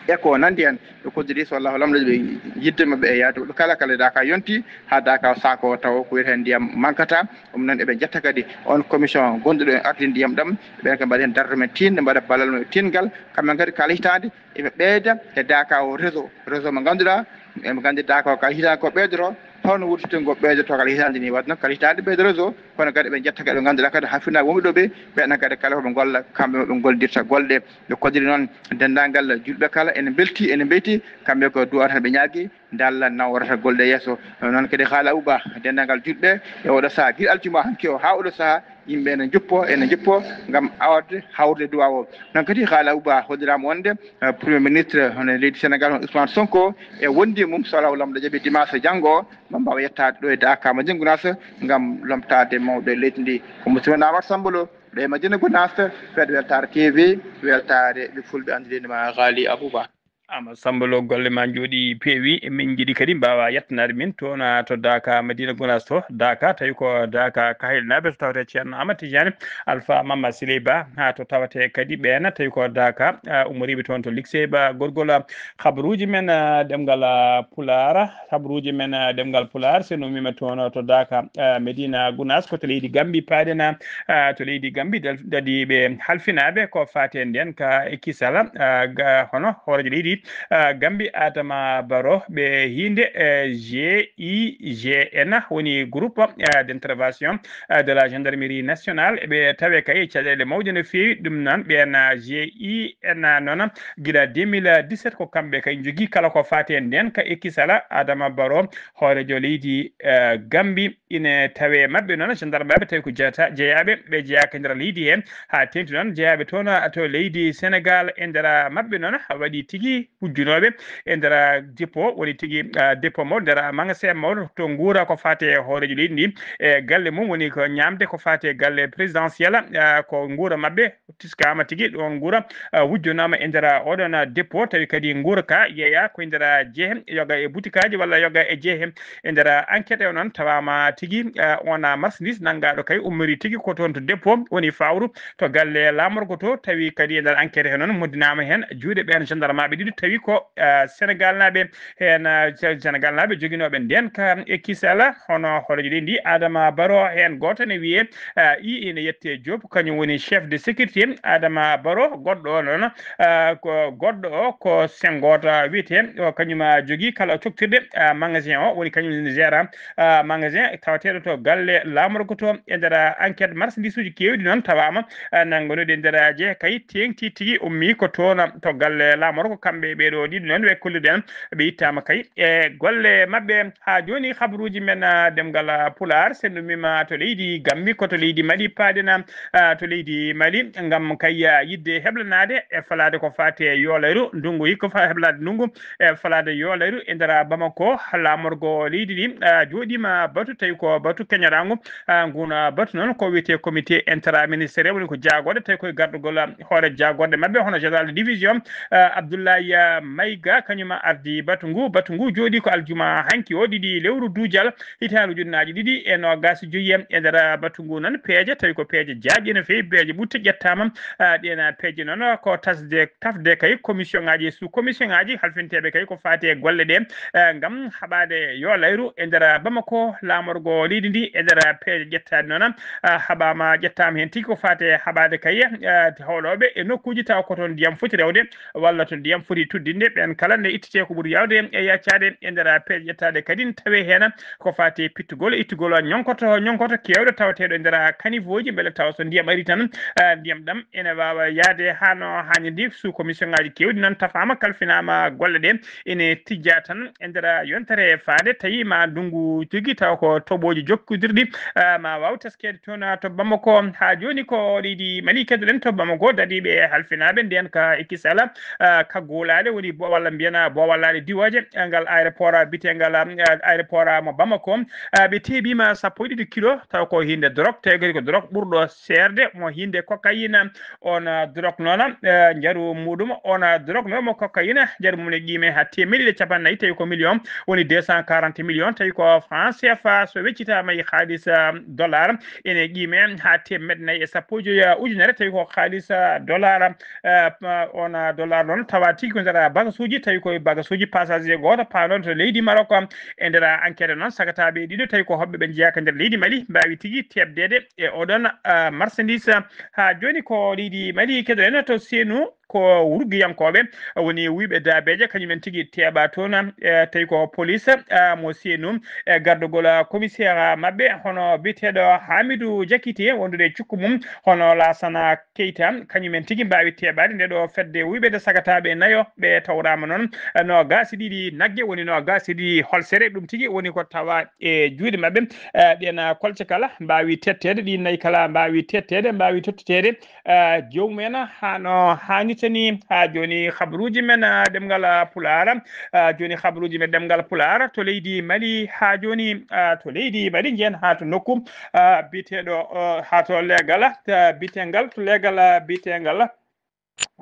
E ko nanndi heen, ɓe koddiri so Allahu lamɗo ɓe yiɗde maɓɓe e yaade maɓɓe kala, kala Daka yonti, haa Daka o saako o taw ko wiyetee ndiyam mankata. Ɗum noon eɓe njetta kadi on commission gonɗuɗo e arde ndiyam ɗam, ɓen kadi mbaɗa heen darnde men tiiɗnde, mbaɗa ballal maɓɓe tiiɗngal, kamɓe kadi kala hitaande eɓe ɓeyda e Daka o réseau, réseau mo ngannduɗaa, eɓe nganndi Daka o kala hitaande ko ɓeydoto, Hono wurtitengol ɓeydotogal hitaande ni, wadde noon kala hitaande ɓeydo réseau, kono kadi ɓe njetta kadi ɓe ngannduɗaa kadi haa finaa wonɓe ɗo ɓe, ɓe annda kadi kala ko ɓe ngolla, kamɓe ɓe ngollirta golle. Ɓe koddiri noon denndaangal julɓe kala, ene mbelti, ene mbeyti, kamɓe ko du'aata ɓe ñaagi, nde Allah nawrata golle yeeso. Noon kadi haala Abuba, denndaangal julɓe e oɗo sahaa, gila aljuma hanki o haa oɗo sahaa, yimɓe ene njuppo, ene njuppo ngam awde hawrude duwaaw o. Noon kadi haala Abuba holliraama wonde, eh, Premier Ministre hono leydi Sénégal, hono Ousmane Sonko, e wondi mum so Allahu Laamɗo jaɓi dimanche janngo o, maa mbaawa yettaade ɗo e Daaka Madina Gunaas ngam lomtaade mawɓe leydi ndi. Ko musidɗo men Amadou Samba Lo, ɗo e Madina Gunaas, fedde Weltaare T V, weltaare ɓe fulɓe anndirinde ma Ghali Abuba. Amadou Samba Lo, golle ma njooɗi peewi. Min njiɗi kadi mbaawa yettanaade min toon, ah, to Daaka Madina Gunaas to Daaka, tawi ko Daaka Kahilinaaɓe to tawte Ceerno Amadou Tidiane, Alpha Mama Siley Ba, haa to tawate kadi ɓeena, tawi ko Daaka, ah, ummoriiɓe toon to Liksey Ba, gorgol, ah, habaruuji men, ah, ɗemngal, ah, Pulaar, habaruuji men, ah, ɗemngal Pulaar, so numiima toon to Daaka, ah, Medina Gunaas, ko to leydi Gambi paaɗen, ah, to leydi Gambi, dal-, dadi ɓe halfinaaɓe ko faati e ndeen ka e kisal, ah, ga-, hono hooreejo leydi, ah, Gambi Adama Barrow, ɓe hiinde, eh, G I G N, woni groupe, ah, d'intervention, ah, de la gendarmerie nationale, eɓe tawe kay caɗeele mawɗe no feewi. Ɗum noon, ɓeen, ah, G I N noon, gila deux mille dix-sept ko kamɓe kay njogii kala ko faati e ndeen ka e kisal Adama Barrow, hooreejo leydi, eh, Gambi. Ine tawe maɓɓe noon, gendarmeɓe tawi ko jeyata-, jeyaaɓe, ɓe jeyaaka e nder leydi he, haa teeŋti noon jeyaaɓe toon to leydi Senegal. E nder maɓɓe noon, waɗi tigi hujjunooɓe e nder dépôt, woni tigi, ah, dépôt mawɗo nder magasin mawɗo to nguura ko faati e hooreejo leydi ndi, e galle mum, woni ko ñaamde ko faati e galle présidentiel, ah, ko nguura maɓɓe tiskaama tigi ɗoon nguura, ah, wujjunaama e nder oɗoon dépôt, tawi kadi nguura ka yeeya ko e nder jeehe, yoga e butikaaji walla yoga e jeehe e nder enquête o noon tawaama tigi, ah, on marchandise nanngaaɗo kay ummori tigi ko toon to dépôt woni fawru to galle laamorgo to, tawi kadi e nder enquête he noon moddinaama heen juuɗe ɓeen gendarmeɓe ɗiɗo tawi ko, ah, Senegal naaɓe heen, ah, Se-, Senegal naaɓe joginooɓe ndeen ka e kisal hono hooreejo leydi ndi Adama Barrow heen gooto ne wiyee, ah, I ene yettee Diop, kañum woni chef de sécurité Adama Barrow. Goɗɗo o noon, ah, ko goɗɗo o ko Senghor wiyetee, o kañum, ah, jogii kala coktirde, ah, magasin o, woni kañum ne gérant, ah, magasin tawateeɗo to galle laamorgo to. E nder enquête, marchandise uji keewɗi noon tawaama, ah, nannganuɗi e nder jeehe kay, teeŋti tigi ummii ko toon to galle laamorgo. Kamɓe ɓee ɗoo ɗiɗo noon ɓe kolluɗen, ɓe ittaama kay e golle maɓɓe. Haa jooni, habaruuji men, ah, ɗemngal, ah, Pulaar, so en ummiima to leydi Gambi, ko to leydi Mali paaɗen, ah, to leydi Mali, ngam kay, ah, yiɗde heblanaade e falaade ko faati e yolayru, ndunngu hikka fa-, heblaade ndunngu e falaade yolayru e nder Bamako, laamorgo leydi ndi, ah, jooɗiima batu, tawi ko batu keñoraangu, ah, nguun, ah, batu noon ko wiyetee comité interministériel, woni ko jaagorɗe, tawi koye gardagol, ah, hoore jaagorɗe maɓɓe, hono général de division, ah, Abdoulaye, ah, Maïga, kañum ardii batu ngu. Batu ngu jooɗii ko aljuma hanki o, ɗiɗi lewru duujal, hitaande ujunnaaji ɗiɗi e noogaas e joyi. E nder batu ngu noon, peeje, tawi ko peeje jaajɗe no feewi, peeje ɓutte ƴettaama. Ah, ɗeen peeje noon ko tasde, tafde kay commission ŋaaji e sous commission ŋaaji halfinteeɓe kay ko faati e golle ɗe, eh, ngam haɓaade yolayru e nder Bamako, laamorgo leydi ndi. E nder peeje ƴettaaɗe noon, ah, haɓaama, ƴettaama heen tigi ko faati e haɓaade kay, eh, hoolooɓe e nokkuuji tawa ko toon ndiyam foti rewde walla to ndiyam foti tuddinde, ɓeen kala nde ittete ko ɓuri yaawde e yaccaade. E nder peeje ƴettaaɗe kadi ne tawee heen ko faati e pittugol, ittugol ñonkoto, ñonkoto keewɗo tawateeɗo e nder caniveauji, mbele tawa so ndiyam ari tan, ah, ndiyam ɗam ene waawa yahde haa no haaniri. Sous commission ŋaaji keewɗi noon tafaama, kalfinaama golle ɗe ene tijja tan e nder yontere faade, tawi ma ndunngu tigi tawa ko toɓooji jokkondirɗi, ah, ma waaw teskeede toon, ah, to Bamako. Haa jooni ko leydi Mali kedoɗen, to Bamako dadiiɓe halfinaaɓe ndeen ka e kisal, ah, ka gulaale woni bo-, walla mbiyen, ah, boowallaaɗe diwooje, ah, ngal aéroport, ah, biyeteengal, ah, aéroport, ah, mo Bamako, ah, ɓe teeɓiima sappo e ɗiɗi kilo, tawa ko hinde drogue, tawi kadi ko drogue ɓurɗo seerde mo hinde cocaïne. On, ah, drogue noon, eh, njaru muɗum, on, ah, drogue noon mo cocaïne, njaru mum ne qiime haa teemeɗɗe ɗiɗi e cappanɗe nayi, tawi ko million, woni deux cent quarante millions, tawi ko franc C F A, so weccitaama e haalis, ah, dollar, ene qiime haa teemeɗɗe nayi e sappo e joyi, ah, ujunere, tawi ko haalis, ah, dollar, eh, pa-, on, ah, dollar noon tawa tigi ko nder bagasuuji, tawi ko bagasuuji passager gooto paanooɗo to leydi Maroc. E nder enquête noon, sagataaɓe ɗiɗo tawi ko hoɓɓe ɓe njeyaa ka nder leydi Mali, mbaawi tigi teɓdeede e oɗon, ah, marchandise. Haa jooni ko leydi Mali kedoɗen to Senu, ko wurgiyankooɓe woni wuyɓe daabeeje, kañumen tigi teeɓa toon, e tawi ko police, eh, mo C N O, e gardugol, eh, commissaire maɓɓe, hono biyeteeɗo Hamidu Jakite, wondude e cukku mum, hono Laasana Keita, kañumen tigi mbaawi teeɓaade nde ɗo fedde wuyɓe nde sagataaɓe nayo, ɓe tawraama noon, eh, noogaas e ɗiɗi nagge, woni noogaas e ɗiɗi holsere, ɗum tigi woni ko tawa e juuɗe maɓɓe. Eh, ɗeen, eh, kolce kala mbaawi tetteede, ɗi nayi kala mbaawi tetteede, mbaawi tottiteede, eh, joomum en, hano haanirta ni. Haa jooni, habaruuji men, eh, ɗemngal, eh, Pulaar, eh, jooni habaruuji men ɗemngal Pulaar to leydi Mali, haa jooni, eh, to leydi Mali, njiyen haa to nokku, eh, biyeteeɗo, eh, haa to leegal, eh, biyeteengal, to leegal, eh, biyeteengal,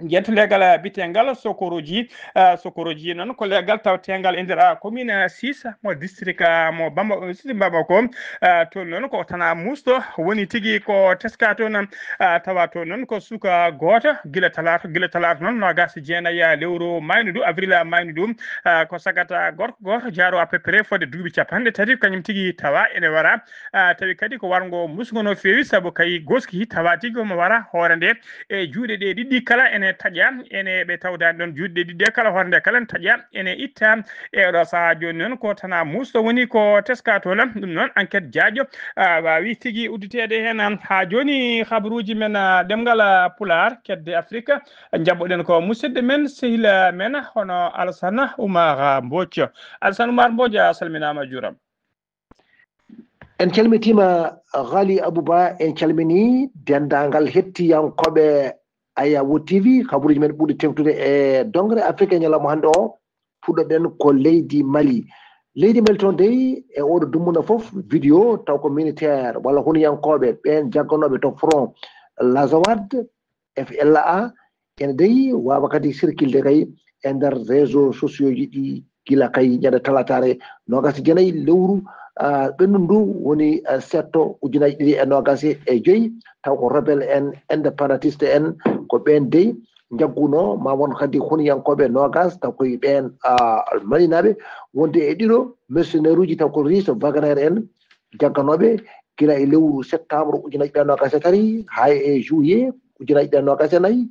njiyen to leegal, eh, biyeteengal Sokoroji, eh, Sokoroji noon ko leegal tawteengal e nder, eh, commune, eh, six mo district, eh, mo Bamako, six Bamako, eh, toon noon ko Tana Musto woni tigi ko teska toon, eh, tawa toon noon ko suka gooto gila talaata, gila talaata noon noogaas e jeenayi, eh, lewru maynudu, avril, eh, maynudu, eh, ko sagata gorko gooto jaaro à peu près fodde duuɓi capanɗe tati, kañum tigi tawa ene wara, eh, tawi kadi ko warngo musngo no feewi, sabu kay goski tawa tigi omo wara hoore nde e juuɗe ɗe ɗiɗi kala ene taƴa, ene ɓe tawdaani ɗoon juuɗe ɗe ɗiɗi ɗe kala hoore nde kala ene taƴa, ene itta. E oɗo sahaa jooni noon ko Tana Musto woni ko teska toon, ɗum noon enquête jaaƴo, ah, waawi tigi udditeede heen. Haa jooni habaruuji men, ah, ɗemngal, ah, Pulaar, kedde Afrika, njaɓɓoɗen ko musidɗo men, sehil men, hono Alassane Oumar Mbodj. Alassane Oumar Mbodj, a salminaama, a juuraama. En calmitiima, Ghali Abouba, en calminii denndaangal hettiyankooɓe Ayawo T V, habaruuji men ɓurɗi teeŋtude e doŋre Afrika e ñalawma hannde o. Puɗɗoɗen ko leydi Mali. Leydi Mali toon dey, e oɗo dumunna fof, vidéo taw ko militaire walla hunuyankooɓe ɓeen jagganooɓe to front, l'Azawad, F L A, ene dey waawa kadi sirkilde kay e nder réseau sociaux ji ɗi gila kay ñande talataare noogaas e jeenayi lewru, ah, ɓenndu ndu woni, ah, setto ujunaaji ɗiɗi e noogaas e joyi, taw ko rebelle en, indépendantiste en, ko ɓeen dey njagguno ma won kadi hunuyankooɓe noogaas, taw koye ɓeen, ah, malinaaɓe wonde e ɗiɗo mercenaire uji, taw ko russe Wagner en jagganooɓe gila e lewru septembre ujunaaji ɗiɗi e noogaas e tati haa e juillet ujunaaji ɗiɗi e noogaas e nayi.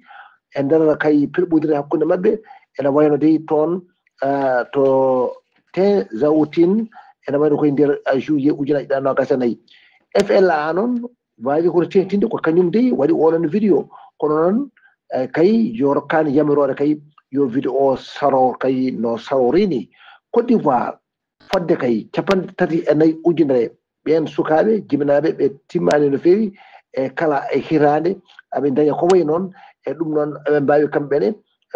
E nder kay perɓondire hakkunde maɓɓe, ene wayno dey toon, ah, to Tinzaouatine, ene wayno koye nder, ah, juillet ujunaaji ɗiɗi e noogaas e nayi. F L A noon waawi kono teeŋtinde ko kañum dey waɗi oɗon vidéo. Kono noon, eh, kay yo rokkaani yamiroore kay yo vidéo o saro kay no sarori ni. Côte d'Ivoire, fodde kay capanɗe tati e nayi ujunere ɓeen sukaaɓe jibinaaɓe ɓe timmaani no feewi e kala e hitaande, aɓe ndaña ko wayi noon. E ɗum noon, eɓe mbaawi kamɓe ne,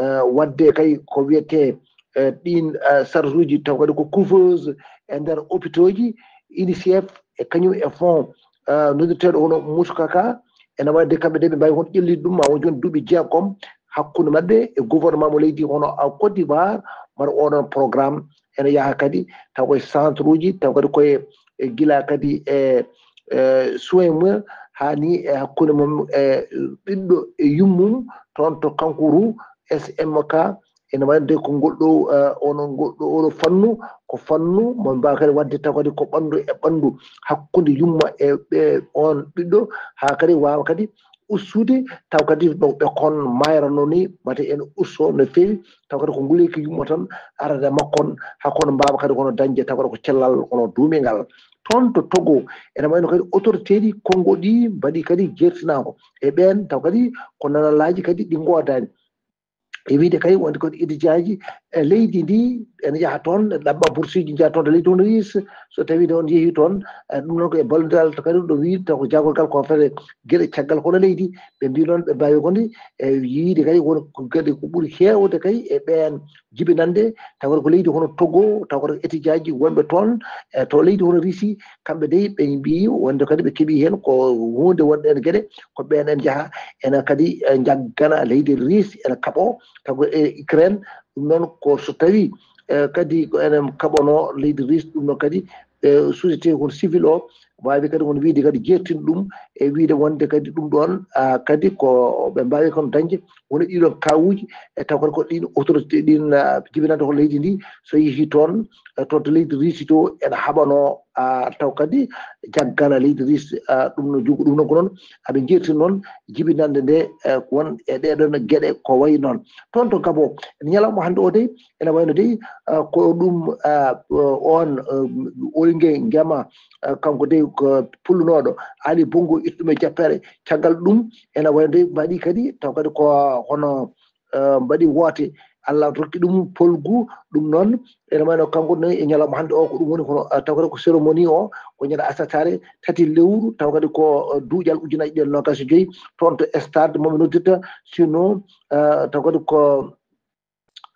eh, waɗde kay ko wiyetee, eh, ɗiin, eh, charge uji taw kadi ko couveuse e nder hôpitaux ji, UNICEF e kañum e fonds, eh, noddirteeɗo hono Mouskaka, ene waɗde kamɓe de ɓe mbaawi hono ƴellitde ɗum, ma won jooni duuɓi jeegom hakkunde maɓɓe e gouvernement mo leydi hono, ah, Côte d'Ivoire, mbaɗa oɗon programme. Ene yaha kadi taw koye centre uji, taw kadi koye, e gila kadi e, e soin mum, haa ni e hakkunde mum e ɓiɗɗo e yummum toon to Kankuru, S M K. Ene waɗde ko ngol ɗo, eh, onon ngol ɗo, oɗo fannu, ko fannu mo mbaawa kadi waɗde taw kadi ko ɓanndu e ɓanndu hakkunde yumma e ɓe on ɓiɗɗo, haa kadi waawa kadi ustude, taw kadi no ɓe kon maayra noon ni, wata en usto no feewi, taw kadi ko nguleeki yumma tan arata e makko on, haa kono mbaawa kadi kono dañde, taw kadi ko cellal kono duumingal. Toon to Togo, ene wayno kadi autorité ɗi Congo ɗi mbaɗi kadi jeertinaango e ɓeen, taw kadi ko nanalaaji kadi ɗi ngoodaani. E wiyde kay wonde ko étudiant ji e leydi ndi ene yaha toon, ene ɗaɓɓa bourse uji, njaha toon to leydi hono Nice. So tawii on yehii toon, eh, ɗum noon ko e ballodiral to kadi ɗo wii taw ko jaagorgal ko fere geɗe caggal kono leydi. Ɓe mbii noon ɓe mbaawi wonde e yiide kay won ko geɗe ko ɓuri heewde kay e ɓeen jibinande, taw ko leydi hono Togo, taw ko étudiant ji wonɓe toon, e to leydi hono Russie, kamɓe dey ɓe mbii wonde kadi ɓe keɓii heen ko huunde wonde en geɗe, ko ɓeen en njaha ene kadi, eh, njaggana leydi Russie, ene kaɓoo, taw ko e Ukraine. Ɗum noon ko so tawii, eh, kadi ko enen kaɓanoo leydi Russie, ɗum noon kadi, eh, société hono civil o waawi kadi hono wiyde kadi jeertin ɗum e wiyde wonde kadi ɗum ɗoon, ah, kadi ko ɓe mbaawi kono dañde woni ɗiɗon kaawuuji, e taw kadi ko ɗiin autorité ɗiin, ah, jibinande ko leydi ndi so yehii toon, eh, toon to leydi Russie to ene haɓanoo Ah, taw kadi jaggana leydi Russie, ah, ɗum no jugo ɗum noon ko noon aɓe jeerti noon jibinande nde, eh, won e ɗee ɗoon geɗe ko wayi noon. Toon to Gabon, ñalawma hannde o dey, ene wayno dey, ah, ko ɗum, ah, on, ah, Oligui Nguema, ah, kanko dey ko pullunooɗo Ali Bongo itti ɗum e jappere. Caggal ɗum, ene wayno dey mbaɗi kadi, taw kadi ko hono, eh, mbaɗi woote. Allah rokki ɗum polgu, ɗum noon, ene wayno kanko ne e ñalawma hannde o, ko ɗum woni kono, eh, taw kadi ko cérémonie o, ko ñande asatare tati lewru, taw kadi ko, eh, duuƴal ujunaaji ɗiɗi e noogaas e joy, toon to stade mo ɓe noddirta, sinon, eh, taw kadi ko,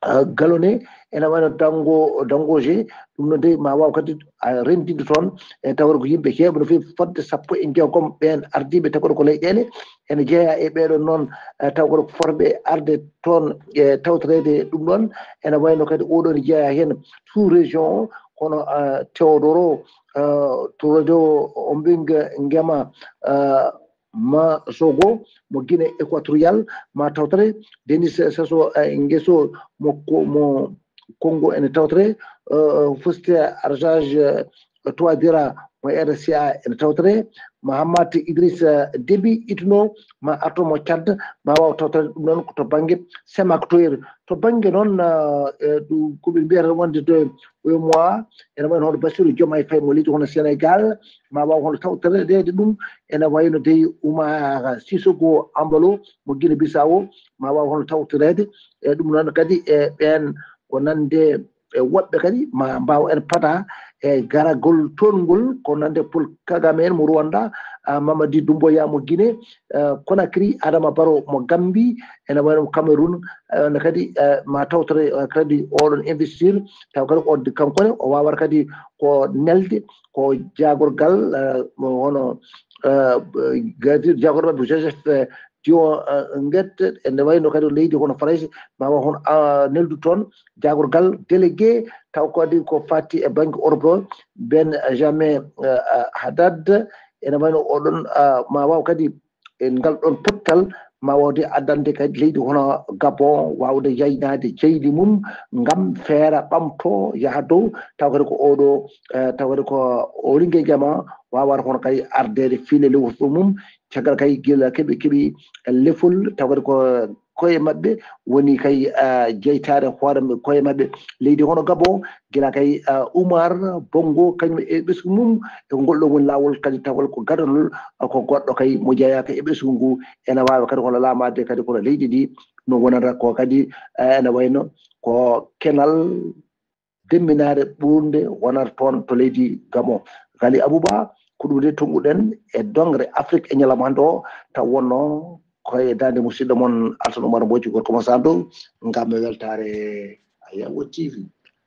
eh, Galone, ene wayno Dango, Dangoje, ɗum noon dey ma waaw kadi, eh, renndinde toon, e tawde ko yimɓe heewɓe no feewi, fodde sappo e jeegom ɓeen ardiiɓe, taw kadi ko leyɗeele, ene jeyaa e ɓeeɗo noon, eh, taw kadi ko fotɓe arde toon e tawtoreede ɗum ɗoon, ene wayno kadi oɗo ne jeyaa heen sous région o, kono, eh, Teodoro, eh, Teodoro Obiang Nguema, eh, Massogo mo Guinée Équatoriale, ma tawtore Denis Sassou, eh, Nguesso mo Ko-, mo Congo ene tawtore, eh, Faustin Archange, eh, Touadéra mo R C A ene tawtore, Mahamat Idriss, eh, Déby Itno ma artu mo Tchad, ma waaw tawtore ɗum noon ko to bannge Semak Toir. To bannge noon, eh, eh, ɗum ko ɓe mbiyata wonde de U E M O A, ene wayno hono Bassirou Diomaye Faye mo leydi hono Sénégal, ma waaw hono tawtoreede ɗum, ene wayno dey Oumar Sissoko Embaló mo Guinée Bissau, ma waaw hono tawtoreede. E ɗum noon kadi e ɓeen ko nande e woɓɓe kadi ma mbaaw en pata e garagol toon ngol, ko nande Paul Kagame en mo Rwanda, ah, Mamadi Doumbouya mo Guinée, eh, Conakry, Adama Barrow mo Gambie, ene wayno mo Cameroun, eh, ne kadi, eh, ma tawtore, eh, kadi oɗon investir, taw kadi ko on kanko ne o waawata kadi ko nelde, ko jaagorgal, eh, mo hono, eh, gadi jaagorgal maɓɓe Joseph, eh, Dion, eh, Nguet, ene wayno kadi leydi hono Farayse, ma wa hono, ah, neldu toon jaagorgal délégué, taw kadi ko fati e bannge Europe o, Benjamin, eh, eh, Haddad, ene wayno oɗon, ah, ma waaw kadi e ngal ɗoon pottal ma wawde addande kadi leydi hono Gabon, wawde yaynaade jeyli mum ngam feera ɓamto yaha dow, taw kadi ko oɗo, eh, taw kadi ko Oligui Nguema wawata kono kadi ardeede fiile lewru mum, caggal kadi gila keɓe keɓi lefol, taw kadi ko koye maɓɓe woni kay, ah, jeytaare hoore maɓɓe, koye maɓɓe. Leydi hono Gabon, gila kay, ah, Umar Bongo, kañum e ɓesngu mum, e ngol ɗo woni laawol kadi tawol ko gadanol, ah, ko goɗɗo kay mo jeyaaka e ɓesngu ngu, ene waawi kadi kono laamaade kadi kono leydi ndi no wonata ko kadi, ah, ene wayno ko kenal demminaare ɓurde wonata toon to leydi Gabon. Ghali Abouba, ko ɗum de tonguɗen e dongre Afrique e ñalawma hannde o, taw wonno ko e daande musidɗo mon Alsan Oumar Mbodji, gorko mo Santo, ngam e weltaare Ayawo T V.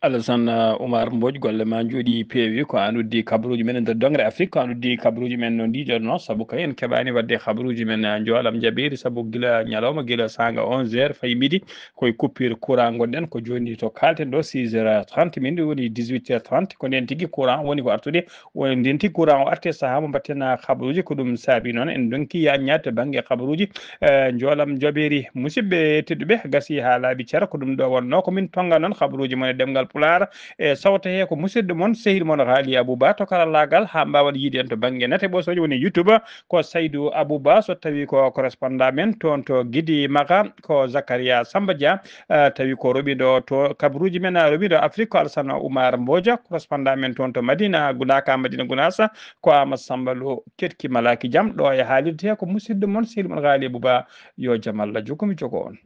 Alassane, uh, Oumar Mbodj, golle ma njooɗi peewi. Ko an uddi kabaruuji men e nder dongre Afrique, ko an uddi kabaruuji men no ndiiɗono, sabu kay en keɓaani waɗde kabaruuji men, uh, njoolam jaɓeeri, sabu gila ñalawma, gila saanga onze heures fayi midi, koye coupure courant ngonɗen, ko jooni to kaalten ɗo, six heures trente, min ɗum woni dix-huit heures trente, ko ndeen tigi courant woni ko artude, woni ndeen tigi courant o arti e sahaa mo mbaɗten, uh, kabaruuji, ko ɗum saabi noon en ndonki yaaññaade to bannge kabaruuji, eh, njoolam jaɓeeri. Musidɓe tedduɓe, gasi haa laaɓi cer, ko ɗum ɗo wonnoo, ko min tonnga noon kabaruuji mon e ɗemngal Pulaar, e sawto he ko musidɗo mon, sehil mon Ghali Abouba to karallaagal, haa mbaawan yiide en to bannge nate ɓosooje woni YouTube, ko Saydou Abouba, so tawi ko correspondant men toon to Gidi Maga, ko Zakaria Samba Dia, eh, tawi ko roɓiɗo to kabaruuji men, eh, roɓiɗo Afrique ko Alassane Oumar Mbodja, correspondant men toon to Madina, Gulaka Madina Gounass, ko Amadou Samba Lo, Ketki Malaki Jam, ɗo e haalirde he ko musidɗo mon, sehil mon Ghali Abouba, yo jam Allah jogo mi jogo on.